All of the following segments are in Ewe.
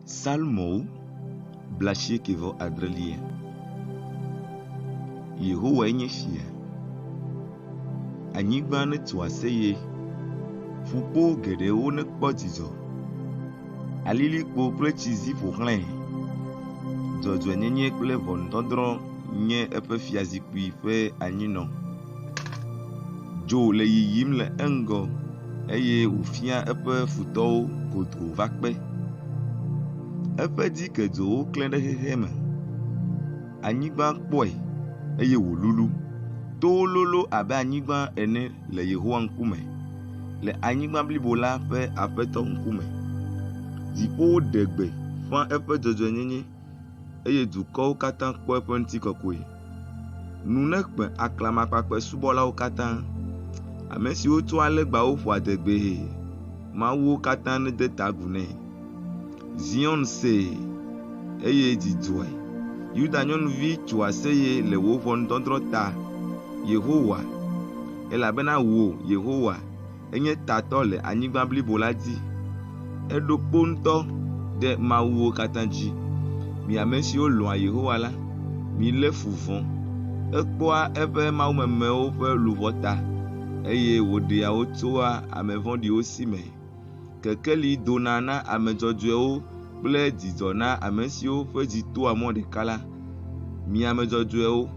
Psalmowo 89. Yehowae nye fia. Anyigba netso aseye, ƒukpo geɖewo nekpɔ dzidzɔ. Alilikpo kple tsizi ƒo xlãe. Dzɔdzɔenyenye kple ʋɔnudɔdrɔ̃ nye eƒe fiazikpui ƒe anyinɔ. Dzo le yiyim le eŋgɔ eye wòfia eƒe futɔwo godoo va kpe. Eƒe dzikedzowo klẽ ɖe xexea me. Anyigba kpɔe eye wòlulu. Towo lolo abe anyigba ene le Yehowa ŋkume, le anyigba blibo la ƒe Aƒetɔ ŋkume. Dziƒowo ɖe gbe ƒã eƒe dzɔdzɔenyenye eye dukɔwo katã kpɔ eƒe ŋutikɔkɔe. Nu nekpe aklamakpakpɛ subɔlawo katã, ame siwo tsɔa legbawo ƒoa adegbee, mawuwo katã nede ta agu nɛ. Zion see, eye dzi dzɔe. Yuda nyɔnuvi tso aseye le wò ʋɔnudɔdrɔ̃ ta, Yehowa, elabena wò, Yehowa, enye tatɔ le anyigba blibo la dzi. Èɖo kpo ŋutɔ ɖe mawuwo katã dzi. Mi ame siwo lɔ̃a Yehowa la, milé fu vɔ̃. Ekpɔa eƒe mawumemewo ƒe luʋɔ ta, eye wòɖea wo tsoa ame vɔ̃ɖiwo si me. Kekeli dona na ame dzɔdzɔewo kple dzidzɔ na ame siwo ƒe dzi toa mɔ ɖeka la. Mi ame dzɔdzɔewo,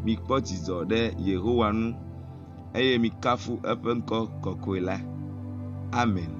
mikpɔ dzidzɔ ɖe Yehowa ŋu eye mikafu eƒe ŋkɔ kɔkɔe la. Amen.